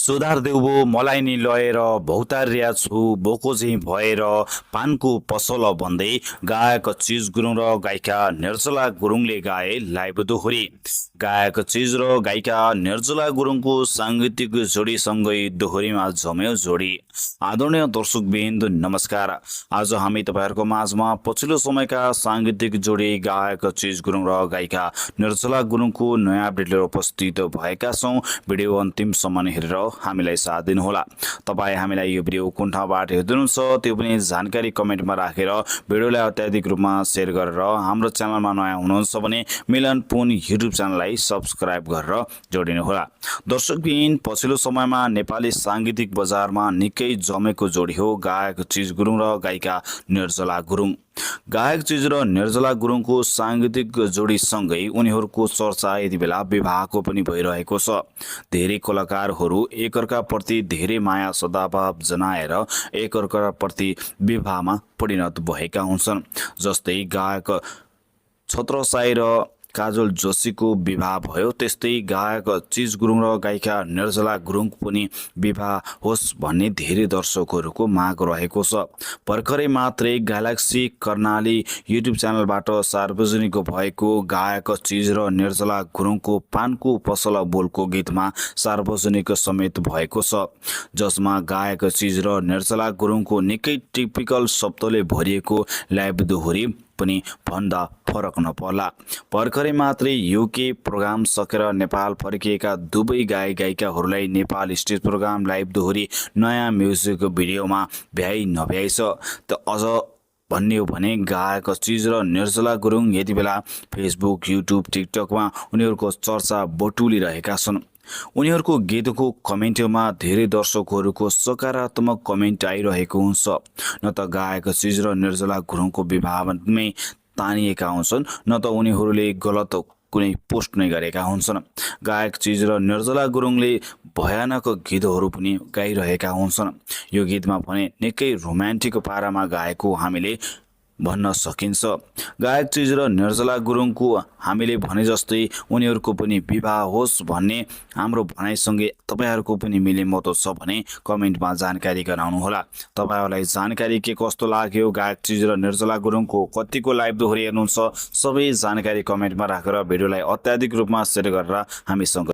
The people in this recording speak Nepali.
सुधार देउबो मलाई नि लएर भौतारिया छु बोको झैँ भएर पानको पसल भन्दै गायक चिज गुरुङ र गायिका निर्जला गुरुङले गाए लाइभ दोहोरी। गायक चिज र गायिका निर्जला गुरुङको साङ्गीतिक जोडीसँगै दोहोरीमा जम्यो जोडी। आदरणीय दर्शकवृन्द नमस्कार। आज हामी तपाईहरुको माझमा पछिल्लो समयका साङ्गीतिक जोडी गायक चिज गुरुङ र गायिका निर्जला गुरुङको नयाँ अपडेट लिएर उपस्थित भएका छौं। भिडियो अन्तिमसम्म हेरेर हामीलाई साथ दिनुहोला। तपाई हामीलाई यो भिडियो कुन ठाउँबाट हेर्दै हुनुहुन्छ त्यो पनि जानकारी कमेन्टमा राखेर भिडियोलाई अत्याधिक रूपमा शेयर गरेर हाम्रो च्यानलमा नयाँ हुनुहुन्छ भने मिलन पुन युट्युब च्यानललाई सब्स्क्राइब गरेर जोडिनुहोला। दर्शकबिन पछिल्लो समयमा नेपाली सांगीतिक बजारमा निकै जमेको जोडी हो गायक चिज गुरुङ र गायिका निर्जला गुरुङ। गायक चिज र निर्जला गुरुङको सांगीतिक जोडीसँगै उनीहरूको चर्चा यति बेला विवाहको पनि भइरहेको छ। धेरै कलाकारहरू एकअर्काप्रति धेरै माया सदाभाव जनाएर एकअर्काप्रति विवाहमा परिणत भएका हुन्छन्। जस्तै गायक छत्रसाई र काजल जोशीको विवाह भयो, त्यस्तै गायक चिज गुरुङ र गायिका निर्जला गुरुङको पनि विवाह होस् भन्ने धेरै दर्शकहरूको माग रहेको छ। भर्खरै मात्रै ग्यालेक्सी कर्णाली युट्युब च्यानलबाट सार्वजनिक भएको गायक चिज र निर्जला गुरुङको पानको पसल बोलको गीतमा सार्वजनिक समेत भएको छ, जसमा गायक चिज र निर्जला गुरुङको निकै टिपिकल शब्दले भरिएको लाइभ दोहोरी पनि भन्दा फरक नपर्ला। भर्खरै मात्रै युके प्रोग्राम सकेर नेपाल फर्किएका दुवै गायक गायिकाहरूलाई नेपाल स्टेज प्रोग्राम लाइभ दोहोरी नयाँ म्युजिक भिडियोमा भ्याइ नभ्याइ छ। त अझ भन्ने हो भने गायक चिज र निर्जला गुरुङ यति बेला फेसबुक, युट्युब, टिकटकमा उनीहरूको चर्चा बटुलिरहेका छन्। उनीहरूको गीतको कमेन्टमा धेरै दर्शकहरूको सकारात्मक कमेन्ट आइरहेको हुन्छ। न त गायक चिज र निर्जला गुरुङको विवाहमै तानिएका हुन्छन्, न त उनीहरूले गलत कुनै पोस्ट नै गरेका हुन्छन्। गायक चिज र निर्जला गुरुङले भयानक गीतहरू पनि गाइरहेका हुन्छन्। यो गीतमा भने निकै रोमान्टिक पारामा गाएको हामीले भन्न सकिन्छ। गायक चिज र निर्जला गुरुङको हामीले भने जस्तै उनीहरूको पनि विवाह होस् भन्ने हाम्रो भनाइसँगै तपाईहरुको पनि मिलेमतो छ भने कमेन्टमा जानकारी गराउनुहोला। तपाईहरुलाई जानकारी के कस्तो लाग्यो, गायक चिज र निर्जला गुरुङको कतिको लाइभ दोहोरी हेर्नुहुन्छ, सबै जानकारी कमेन्टमा राखेर भिडियोलाई अत्याधिक रूपमा शेयर गरेर हामीसँग